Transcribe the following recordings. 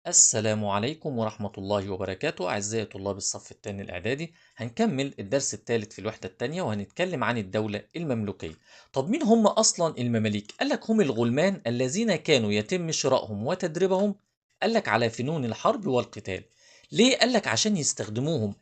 السلام عليكم ورحمة الله وبركاته أعزائي طلاب الصف الثاني الإعدادي. هنكمل الدرس الثالث في الوحدة الثانية وهنتكلم عن الدولة المملوكية. طب مين هم أصلا المماليك؟ قال لك هم الغلمان الذين كانوا يتم شرائهم وتدريبهم، قال لك على فنون الحرب والقتال. ليه؟ قال لك عشان يستخدموهم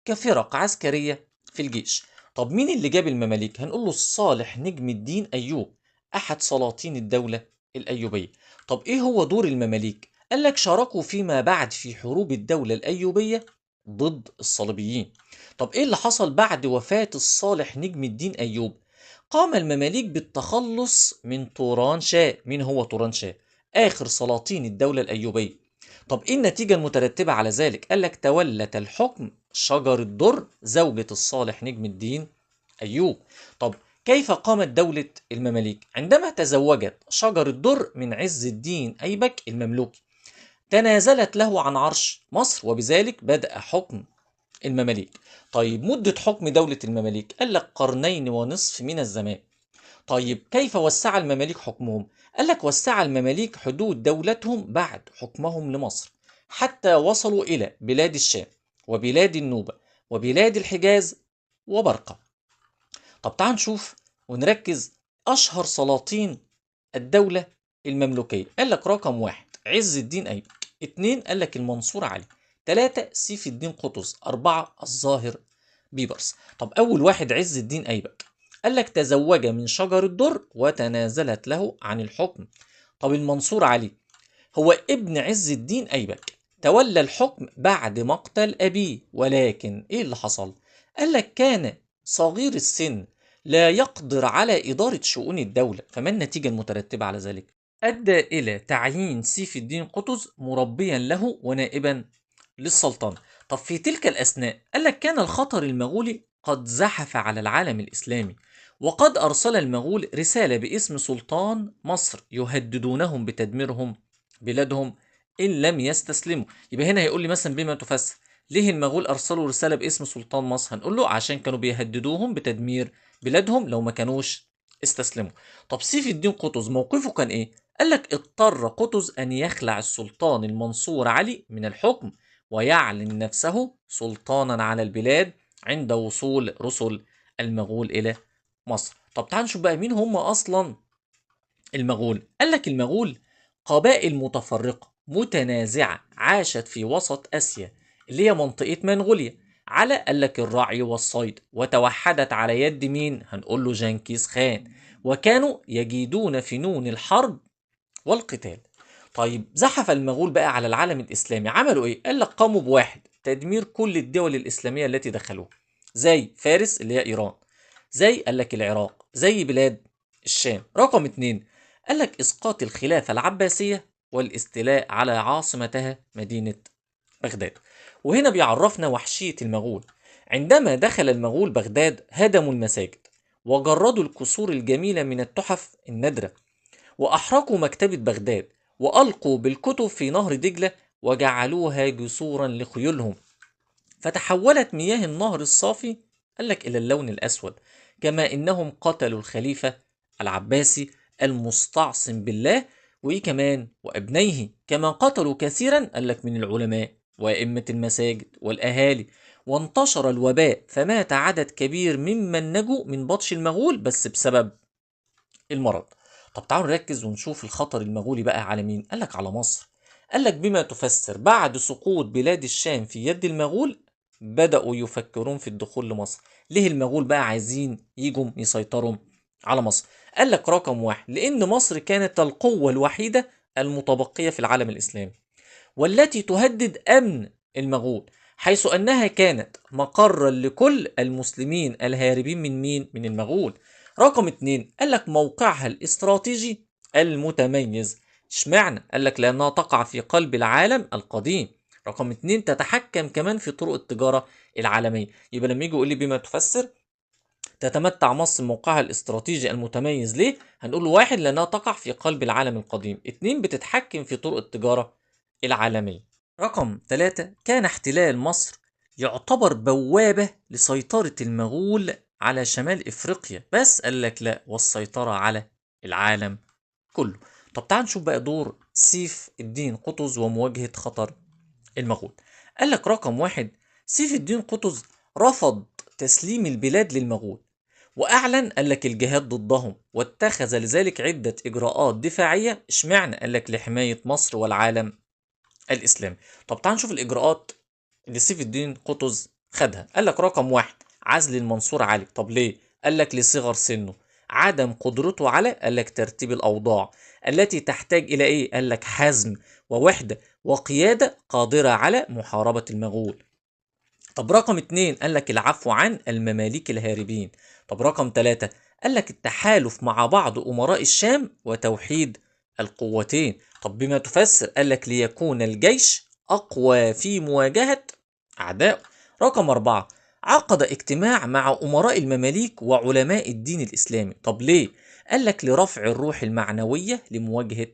كفرق عسكرية في الجيش. طب مين اللي جاب المماليك؟ هنقول له الصالح نجم الدين أيوب، أحد سلاطين الدولة الأيوبية. طب إيه هو دور المماليك؟ قال لك شاركوا فيما بعد في حروب الدولة الأيوبية ضد الصليبيين. طب إيه اللي حصل بعد وفاة الصالح نجم الدين أيوب؟ قام المماليك بالتخلص من توران شاه. مين هو توران شاه؟ آخر سلاطين الدولة الأيوبية. طب إيه النتيجة المترتبة على ذلك؟ قال لك تولت الحكم شجر الدر زوجة الصالح نجم الدين أيوب. طب كيف قامت دولة المماليك؟ عندما تزوجت شجر الدر من عز الدين أيبك المملوكي تنازلت له عن عرش مصر، وبذلك بدأ حكم المماليك. طيب مدة حكم دولة المماليك؟ قال لك قرنين ونصف من الزمان. طيب كيف وسع المماليك حكمهم؟ قال لك وسع المماليك حدود دولتهم بعد حكمهم لمصر حتى وصلوا إلى بلاد الشام وبلاد النوبة وبلاد الحجاز وبرقة. طب تعال نشوف ونركز أشهر سلاطين الدولة المملوكية. قال لك رقم 1 عز الدين أيوب، 2 قال لك المنصور علي، 3 سيف الدين قطز، 4 الظاهر بيبرس. طب أول واحد عز الدين أيبك، قال لك تزوج من شجر الدر وتنازلت له عن الحكم. طب المنصور علي هو ابن عز الدين أيبك، تولى الحكم بعد مقتل أبيه، ولكن إيه اللي حصل؟ قال لك كان صغير السن لا يقدر على إدارة شؤون الدولة، فما النتيجة المترتبة على ذلك؟ أدى إلى تعيين سيف الدين قطز مربيا له ونائبا للسلطنة. طب في تلك الأثناء قال لك كان الخطر المغولي قد زحف على العالم الإسلامي، وقد أرسل المغول رسالة باسم سلطان مصر يهددونهم بتدميرهم بلادهم إن لم يستسلموا. يبقى هنا هيقول لي مثلا بما تفسر ليه المغول أرسلوا رسالة باسم سلطان مصر؟ هنقول له عشان كانوا بيهددوهم بتدمير بلادهم لو ما كانوش استسلموا. طب سيف الدين قطز موقفه كان إيه؟ قال لك اضطر قطز أن يخلع السلطان المنصور علي من الحكم ويعلن نفسه سلطانا على البلاد عند وصول رسل المغول إلى مصر. طب تعال نشوف بقى مين هم أصلا المغول. قال لك المغول قبائل متفرقة متنازعة عاشت في وسط آسيا اللي هي منطقة منغوليا، على قال لك الرعي والصيد، وتوحدت على يد مين؟ هنقول له جنكيز خان، وكانوا يجيدون فنون الحرب والقتال. طيب زحف المغول بقى على العالم الإسلامي، عملوا إيه؟ قال لك قاموا بواحد تدمير كل الدول الإسلامية التي دخلوها، زي فارس اللي هي إيران، زي قال لك العراق، زي بلاد الشام. رقم 2 قال لك إسقاط الخلافة العباسية والاستيلاء على عاصمتها مدينة بغداد. وهنا بيعرفنا وحشية المغول. عندما دخل المغول بغداد هدموا المساجد وجردوا القصور الجميلة من التحف النادرة، وأحرقوا مكتبة بغداد، وألقوا بالكتب في نهر دجلة وجعلوها جسورا لخيولهم، فتحولت مياه النهر الصافي قال لك إلى اللون الأسود. كما إنهم قتلوا الخليفة العباسي المستعصم بالله وإيه كمان وأبنيه، كما قتلوا كثيرا قال لك من العلماء وأئمة المساجد والأهالي. وانتشر الوباء فمات عدد كبير ممن نجوا من بطش المغول بس بسبب المرض. طب تعالوا نركز ونشوف الخطر المغولي بقى على مين؟ قال لك على مصر. قال لك بما تفسر بعد سقوط بلاد الشام في يد المغول بدأوا يفكرون في الدخول لمصر. ليه المغول بقى عايزين يجوا يسيطروا على مصر؟ قال لك رقم 1 لأن مصر كانت القوة الوحيدة المتبقية في العالم الإسلامي والتي تهدد أمن المغول، حيث أنها كانت مقرا لكل المسلمين الهاربين من مين؟ من المغول. رقم 2 قال لك موقعها الاستراتيجي المتميز. اشمعنى؟ قال لك لأنها تقع في قلب العالم القديم. رقم 2 تتحكم كمان في طرق التجارة العالمية. يبقى لما يجي يقول لي بما تفسر تتمتع مصر موقعها الاستراتيجي المتميز ليه؟ هنقول له 1 لأنها تقع في قلب العالم القديم، 2 بتتحكم في طرق التجارة العالمية. رقم 3 كان احتلال مصر يعتبر بوابة لسيطرة المغول على شمال إفريقيا، بس قال لك لا، والسيطرة على العالم كله. طب تعال نشوف بقى دور سيف الدين قطز ومواجهة خطر المغول. قال لك رقم 1، سيف الدين قطز رفض تسليم البلاد للمغول، وأعلن قال لك الجهاد ضدهم، واتخذ لذلك عدة إجراءات دفاعية. اشمعنى؟ قال لك لحماية مصر والعالم الإسلامي. طب تعال نشوف الإجراءات اللي سيف الدين قطز خدها. قال لك رقم 1، عزل المنصور علي. طب ليه؟ قال لك لصغر سنه، عدم قدرته على قال لك ترتيب الأوضاع التي تحتاج إلى إيه؟ قال لك حزم ووحدة وقيادة قادرة على محاربة المغول. طب رقم 2، قال لك العفو عن المماليك الهاربين. طب رقم 3، قال لك التحالف مع بعض أمراء الشام وتوحيد القوتين. طب بما تفسر؟ قال لك ليكون الجيش أقوى في مواجهة أعدائه. رقم 4، عقد اجتماع مع أمراء المماليك وعلماء الدين الإسلامي. طب ليه؟ قال لك لرفع الروح المعنوية لمواجهة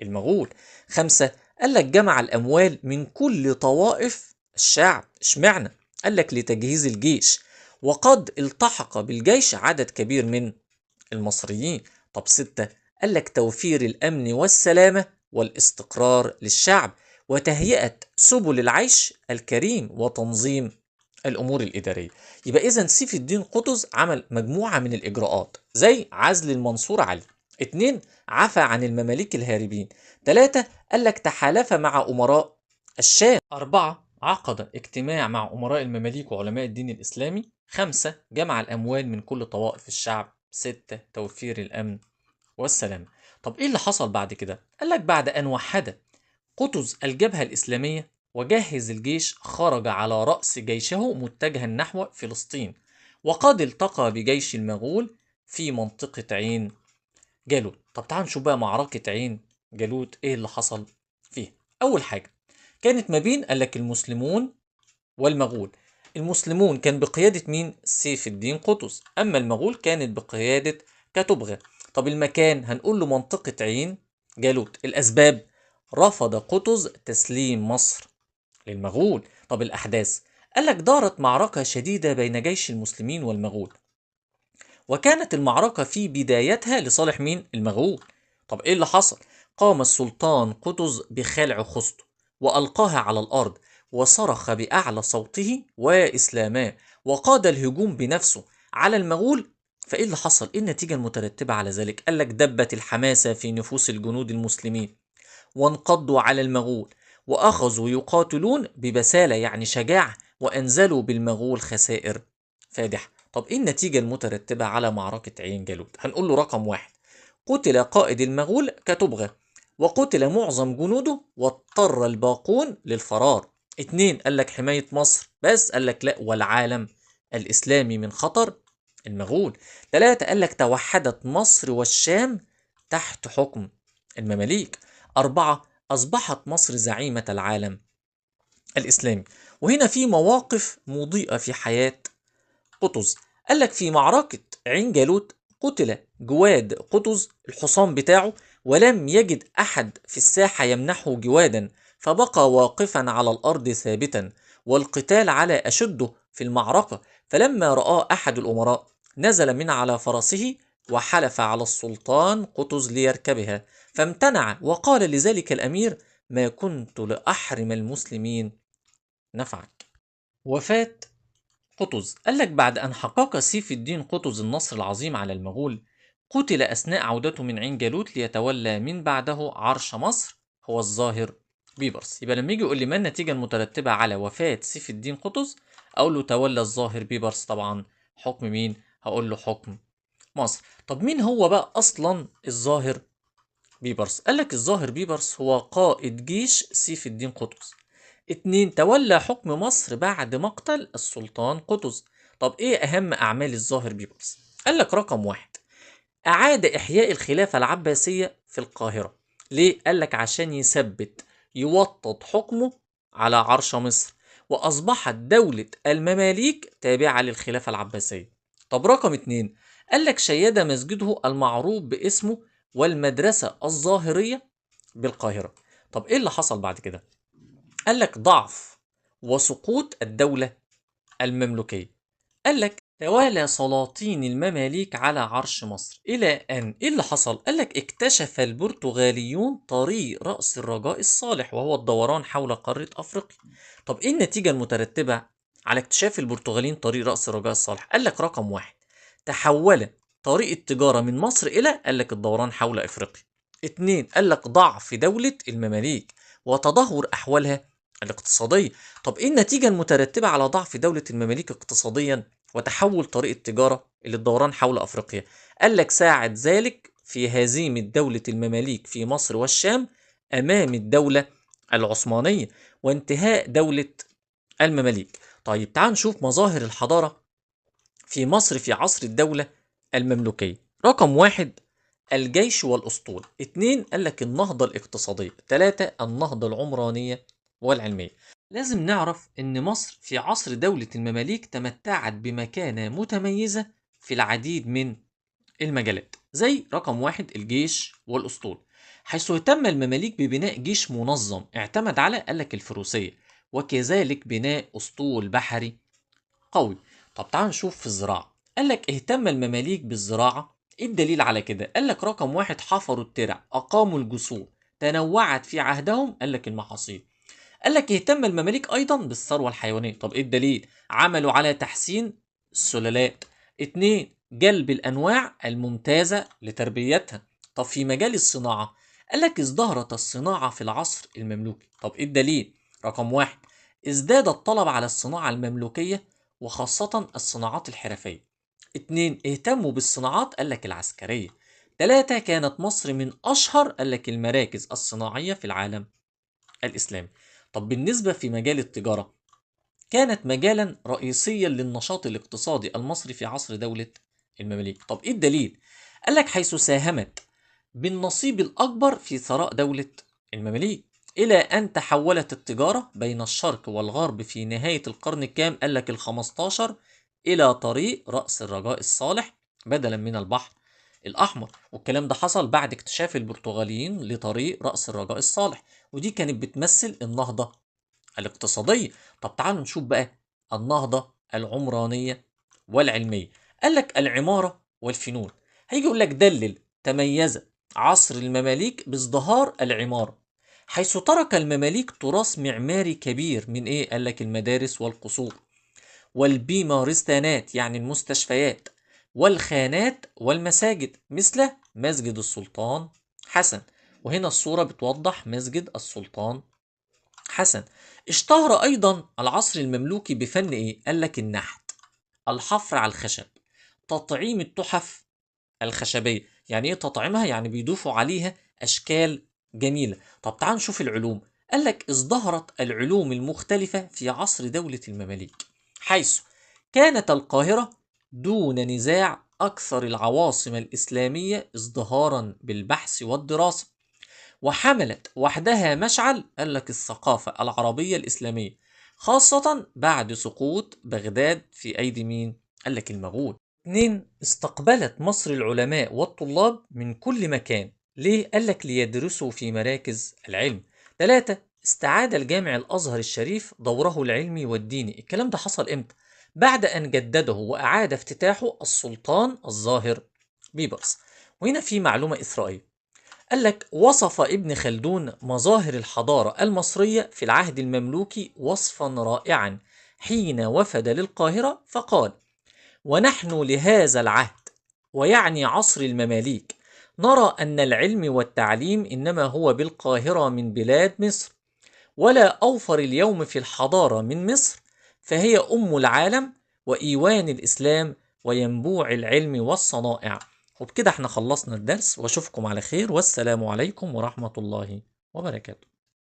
المغول. 5، قال لك جمع الأموال من كل طوائف الشعب. اشمعنى؟ قال لك لتجهيز الجيش، وقد التحق بالجيش عدد كبير من المصريين. طب 6، قال لك توفير الأمن والسلامة والاستقرار للشعب وتهيئة سبل العيش الكريم وتنظيم الأمور الإدارية. يبقى إذن سيف الدين قطز عمل مجموعة من الإجراءات زي عزل المنصور علي، 2 عفى عن المماليك الهاربين، 3 قال لك تحالف مع أمراء الشام، 4 عقد اجتماع مع أمراء المماليك وعلماء الدين الإسلامي، 5 جمع الأموال من كل طوائف الشعب، 6 توفير الأمن والسلام. طب إيه اللي حصل بعد كده؟ قال لك بعد أن وحد قطز الجبهة الإسلامية وجهز الجيش، خرج على رأس جيشه متجها نحو فلسطين، وقد التقى بجيش المغول في منطقة عين جالوت. طب تعال نشوف بقى معركة عين جالوت إيه اللي حصل فيها. أول حاجة كانت ما بين قال لك المسلمون والمغول. المسلمون كان بقيادة مين؟ سيف الدين قطز. أما المغول كانت بقيادة كتبغة. طب المكان هنقول له منطقة عين جالوت. الأسباب: رفض قطز تسليم مصر للمغول. طب الأحداث: قال لك دارت معركة شديدة بين جيش المسلمين والمغول، وكانت المعركة في بدايتها لصالح مين؟ المغول. طب إيه اللي حصل؟ قام السلطان قطز بخلع خصته وألقاها على الأرض، وصرخ بأعلى صوته وإسلاما، وقاد الهجوم بنفسه على المغول. فإيه اللي حصل؟ إيه النتيجة المترتبة على ذلك؟ قال لك دبت الحماسة في نفوس الجنود المسلمين، وانقضوا على المغول، وأخذوا يقاتلون ببسالة يعني شجاعة، وأنزلوا بالمغول خسائر فادحة. طب إيه النتيجة المترتبة على معركة عين جالوت؟ هنقول له رقم 1، قتل قائد المغول كتبغة، وقتل معظم جنوده، واضطر الباقون للفرار. 2، قال لك حماية مصر بس، قال لك لا، والعالم الإسلامي من خطر المغول. 3، قال لك توحدت مصر والشام تحت حكم المماليك. 4، أصبحت مصر زعيمة العالم الإسلامي. وهنا في مواقف مضيئة في حياة قطز. قال لك في معركة عين جالوت قتل جواد قطز الحصان بتاعه، ولم يجد أحد في الساحة يمنحه جوادا، فبقى واقفا على الأرض ثابتا، والقتال على أشده في المعركة. فلما رآه أحد الأمراء نزل من على فرسه وحلف على السلطان قطز ليركبها، فامتنع وقال لذلك الأمير: ما كنت لأحرم المسلمين نفعك. وفاة قطز. قال لك بعد أن حقق سيف الدين قطز النصر العظيم على المغول، قتل أثناء عودته من عين جالوت ليتولى من بعده عرش مصر هو الظاهر بيبرس. يبقى لما يجي يقول لي ما النتيجة المترتبة على وفاة سيف الدين قطز، أقول له تولى الظاهر بيبرس طبعا حكم مين؟ هقول له حكم مصر. طب مين هو بقى أصلا الظاهر بيبرس؟ قال لك الظاهر بيبرس هو قائد جيش سيف الدين قطز. 2، تولى حكم مصر بعد مقتل السلطان قطز. طب ايه اهم اعمال الظاهر بيبرس؟ قال لك رقم 1، اعاد احياء الخلافة العباسية في القاهرة. ليه؟ قال لك عشان يثبت يوطد حكمه على عرش مصر، واصبحت دولة المماليك تابعة للخلافة العباسية. طب رقم 2، قال لك شيد مسجده المعروف باسمه والمدرسة الظاهرية بالقاهرة. طب ايه اللي حصل بعد كده؟ قال لك ضعف وسقوط الدولة المملوكية. قال لك توالى سلاطين المماليك على عرش مصر إلى أن إيه اللي حصل؟ قال لك اكتشف البرتغاليون طريق رأس الرجاء الصالح، وهو الدوران حول قارة أفريقيا. طب إيه النتيجة المترتبة على اكتشاف البرتغاليين طريق رأس الرجاء الصالح؟ قال لك رقم 1، تحول طريق التجارة من مصر إلى قال لك الدوران حول أفريقيا. 2، قال لك ضعف دولة المماليك وتدهور أحوالها الاقتصادية. طب إيه النتيجة المترتبة على ضعف دولة المماليك اقتصاديا وتحول طريق التجارة إلى الدوران حول أفريقيا؟ قال لك ساعد ذلك في هزيمة دولة المماليك في مصر والشام أمام الدولة العثمانية وانتهاء دولة المماليك. طيب تعال نشوف مظاهر الحضارة في مصر في عصر الدولة المملوكية. رقم 1، الجيش والأسطول. 2، قال لك النهضة الاقتصادية. 3، النهضة العمرانية والعلمية. لازم نعرف إن مصر في عصر دولة المماليك تمتعت بمكانة متميزة في العديد من المجالات، زي رقم 1 الجيش والأسطول، حيث اهتم المماليك ببناء جيش منظم اعتمد على قال لك الفروسية، وكذلك بناء أسطول بحري قوي. طب تعال نشوف في الزراعة. قال لك اهتم المماليك بالزراعة. ايه الدليل على كده؟ قال لك رقم 1 حفروا الترع، أقاموا الجسور، تنوعت في عهدهم قال لك المحاصيل. قال لك اهتم المماليك أيضا بالثروة الحيوانية. طب ايه الدليل؟ عملوا على تحسين السلالات. 2، جلب الأنواع الممتازة لتربيتها. طب في مجال الصناعة قال لك ازدهرت الصناعة في العصر المملوكي. طب ايه الدليل؟ رقم 1 ازداد الطلب على الصناعة المملوكية وخاصة الصناعات الحرفية. 2 اهتموا بالصناعات قال لك العسكرية. 3 كانت مصر من أشهر قال لك المراكز الصناعية في العالم الإسلامي. طب بالنسبة في مجال التجارة كانت مجالا رئيسيا للنشاط الاقتصادي المصري في عصر دولة المماليك. طب ايه الدليل؟ قال لك حيث ساهمت بالنصيب الأكبر في ثراء دولة المماليك، إلى أن تحولت التجارة بين الشرق والغرب في نهاية القرن الكام؟ قال لك ال15 إلى طريق رأس الرجاء الصالح بدلا من البحر الأحمر. والكلام ده حصل بعد اكتشاف البرتغاليين لطريق رأس الرجاء الصالح، ودي كانت بتمثل النهضة الاقتصادية. طب تعالوا نشوف بقى النهضة العمرانية والعلمية. قال لك العمارة والفنون. هيجي يقول لك دلل تميز عصر المماليك بازدهار العمارة، حيث ترك المماليك تراث معماري كبير من ايه؟ قال لك المدارس والقصور والبيمارستانات يعني المستشفيات والخانات والمساجد، مثل مسجد السلطان حسن. وهنا الصورة بتوضح مسجد السلطان حسن. اشتهر أيضا العصر المملوكي بفن ايه؟ قال لك النحت، الحفر على الخشب، تطعيم التحف الخشبية. يعني ايه تطعيمها؟ يعني بيضيفوا عليها أشكال جميلة. طب تعال نشوف العلوم. قال لك ازدهرت العلوم المختلفة في عصر دولة المماليك، حيث كانت القاهرة دون نزاع أكثر العواصم الإسلامية ازدهارا بالبحث والدراسة، وحملت وحدها مشعل قال لك الثقافة العربية الإسلامية، خاصة بعد سقوط بغداد في أيدي مين؟ قال لك المغول. 2 استقبلت مصر العلماء والطلاب من كل مكان. ليه؟ قال لك ليدرسوا في مراكز العلم. 3 استعاد الجامع الأزهر الشريف دوره العلمي والديني. الكلام ده حصل امتى؟ بعد أن جدده وأعاد افتتاحه السلطان الظاهر بيبرس. وهنا في معلومة إثرائية. قال لك وصف ابن خلدون مظاهر الحضارة المصرية في العهد المملوكي وصفا رائعا حين وفد للقاهرة، فقال: ونحن لهذا العهد، ويعني عصر المماليك، نرى أن العلم والتعليم إنما هو بالقاهرة من بلاد مصر، ولا أوفر اليوم في الحضارة من مصر، فهي أم العالم وإيوان الإسلام وينبوع العلم والصنائع. وبكده احنا خلصنا الدرس، واشوفكم على خير، والسلام عليكم ورحمة الله وبركاته.